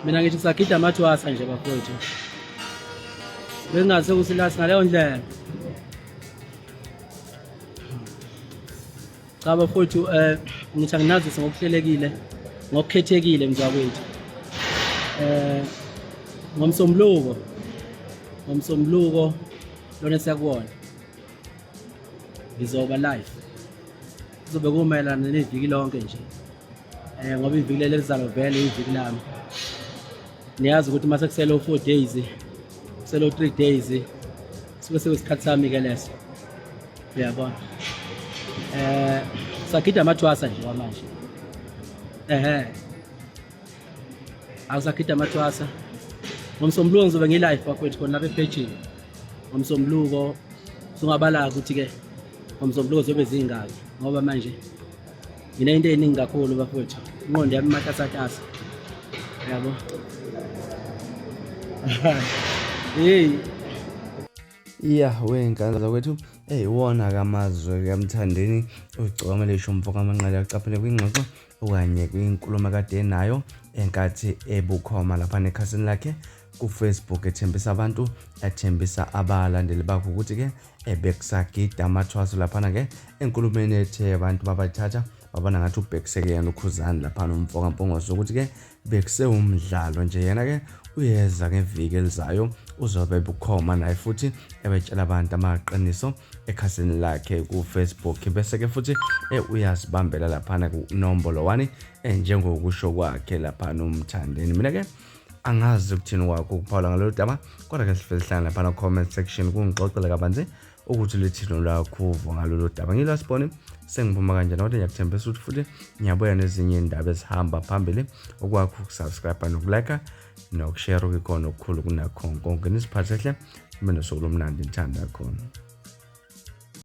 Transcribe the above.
Mina ngithi sagida amathwasa nje bafowethu. Bengingase ukuthi la singaleyo ndlela. Cha bafowethu ngithi anginazise ngokuhlelekile ngokukhethekile mzakwethu. Eh ngomsombuluko ngomsombuluko lona siyakuwona ngizoba live kuzobe kumayelana neviki lonke nje eh ngoba iviki leli elizayo vele iviki lami niyazi ukuthi uma sekusele u-4 days kusele u-3 days suke sekuyisikhathi sami ke leso uyabona eh sagida amathwasa nje kwamanje ehe awusagida amathwasa ngomsombuluko ngizobe ngilive bafowethu khona lapha ephejini ngomsombuluko sungabala ukuthi-ke ngomsombuluko zobe zingaki ngoba manje nginento eningi kakhulu bafowethu inqondo yami imatasatasa yabo hey. Ya wey'ngane zakwethu eyiwona kamazwe kaMthandeni ugcokama lisho umfo kaManqele acaphele kwingxoxo okanye kwinkulumo akade enayo enkathi ebukhoma lapha nekhasini lakhe kuFacebook ethembisa abantu ethembisa abalandeli bakhe ukuthi-ke ebekusagida amathwaso laphana-ke enkulumeni ethe abantu babathatha babona ngathi ubhekiseke yena ukhuzani laphana umfo kaMpungose ukuthi-ke bekusewumdlalo nje yena-ke uyeza ngeviki elizayo uzobe bukhoma naye futhi ebetshela abantu amaqiniso ekhasini lakhe ku-Facebook bese-ke futhi uyazibambela laphana kunombolo 1 njengokusho kwakhe laphana umthandeni mina-ke angazi ukuthini kwakho ukuphawula ngalolu daba kodwa ke sifike sihlangane laphana comment section kungixoxele kabanzi ukuthi lithini lwakho uvo ngalolu daba ngilo sibone sengiphuma kanjani kodwa ngiyakuthembisa ukuthi futhi ngiyabuya nezinye iy'ndaba ezihamba phambili okwakho ukusubscribe nokulike nokushare okuyikhona okukhulu kunakho konke nisiphathe hle nibe nosuku lomnandi ngithanda khona.